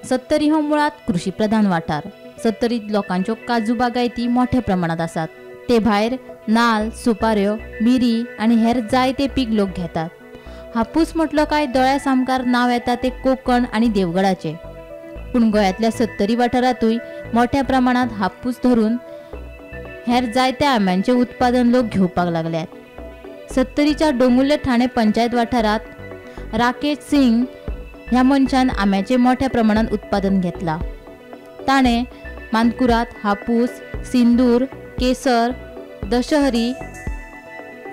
सत्तरी हो मुळात कृषी प्रधान वाठार. सत्तरीत लोकांच्यो काजू बागायती मोठ्या प्रमाणात आसात. ते भायर नाल, सुपाऱ्यो, मिरी आनी हेर जायते पीक लोक घेतात. हापूस म्हटलो काय दोळ्या सामकार नांव येता ते कोकण आनी देवगडाचे. पूण गोंयांतल्या सत्तरी वाठारांतूय मोठ्या प्रमाणात हापूस धरून हेर जायत्या आंब्यांचें उत्पादन लोक घेवपाक लागल्यात. सत्तरीच्या डोंगुल्ले ठाणे पंचायत वाठारांत राकेश सिंग ह्या मनशान आंब्याचें मोठ्या प्रमाणात उत्पादन घेतलां. ताणें मानकुराद, हापूस, सिंदूर, केसर, दशहरी,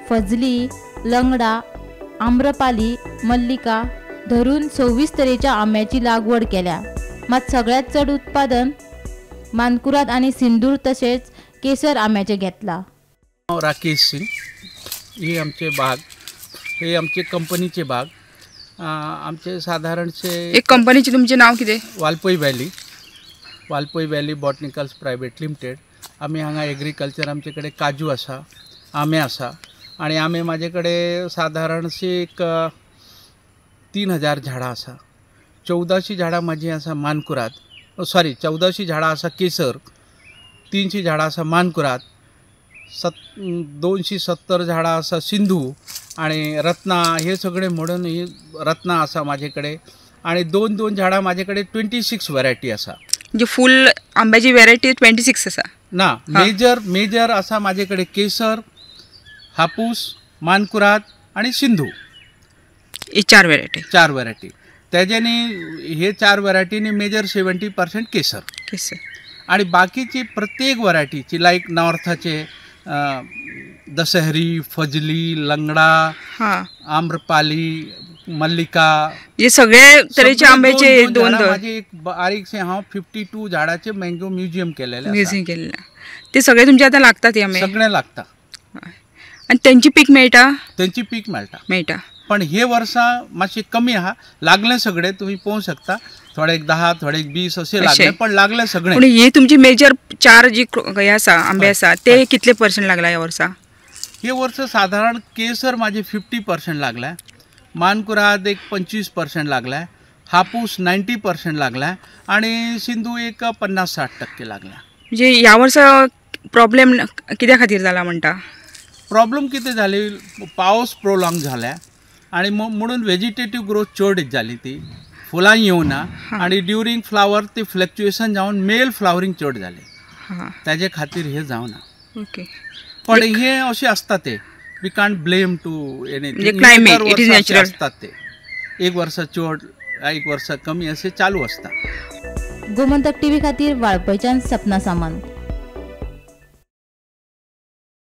फजली, लंगडा, आम्रपाली, मल्लिका धरून 26 तरेच्या आंब्याची लागवड केल्या. मात सगळ्यांत चड उत्पादन मानकुराद आनी सिंदूर तशेंच केसर आंब्याचें घेतलां. हांव राकेश सिंग. ही आमचे बाग, हे आमचे कंपनीचे बाग. आमचे सादारणशे एक कंपनीचे तुमचें नांव कितें? Valpoi valley, Valpoi valley botanicals private limited. आमी हांगा एग्रीकल्चर, आमचे कडेन काजू आसा, आंबे आसा आनी आंबे म्हाजे कडेन सादारणशी एक 3000 झाडां आसा. 1400 झाडां म्हाजी आसा मानकुराद, सॉरी 1400 झाडां आसा केसर, 300 झाडां आसा मानकुराद, 270 झाडां आसा सिंधू आनी रत्ना. हे सगळे म्हणून ही रत्ना आसा म्हाजे कडेन. आनी दोन दोन झाडां म्हाजे कडेन 26 व्हरायटी आसा. म्हणजे फूल आंब्याची व्हरायटी 26 आसा? ना, मेजर मेजर आसा म्हाजे कडेन केसर, हापूस, मानकुराद आनी सिंधू. ही चार व्हरायटी. चार व्हरायटी. तेज्यानी हे चार व्हरायटीनी मेजर 70% केसर. केसर. आणि बाकीची प्रत्येक व्हरायटीची लायक नॉर्थाचे दशहरी, फजली, लंगडा, आम्रपाली, मल्लिका, हे सगळे तरेचे आंब्याचे दोन दोन माझे एक बारीकशे हांव 52 झाडाचे मँगो म्युझियम केलेले. म्युझियम केलेले ते सगळे तुमचे आता लागतात? आंबे सगळे लागता. आनी तेंची पीक मेळटा? तेंची पीक मेळटा. मेळटा. पण हे वर्सा मातशें कमी आहा लागले सगळे. तुमी पळोवंक शकता थोडे 10, थोडे 20 अशें लागले, पण लागले सगळे. पूण हे तुमची मेजर चार जी हे आसा आंबे आसा ते कितले पर्संट लागला ह्या वर्सा? हे वर्स सादारण केसर माझे 50% लागला, मानकुराद एक 25% लागला, हापूस 90% लागला आणि सिंधू एक 50-60% लागला. म्हणजे ह्या वर्सा प्रॉब्लेम कित्या खातीर जाला म्हणटा? प्रॉब्लेम कितें जाली, पावस प्रोलॉंग जाला आणि म्हणून व्हेजिटेटीव ग्रोथ चड जाली, ती फुलां येवना आणि ड्युरींग फ्लावर ते फ्लक्च्युएशन जावन मेल फ्लावरींग चड जालें, ताजे खातीर हे जावना. ओके. पण हे अशें आसता ते we can't blame to anything. Climate it is natural आसता ते, एक वर्सा चड एक वर्सा कमी अशें चालू आसता. गोमंतक टीव्ही खातीर वाळपयच्यान सपना सामंत.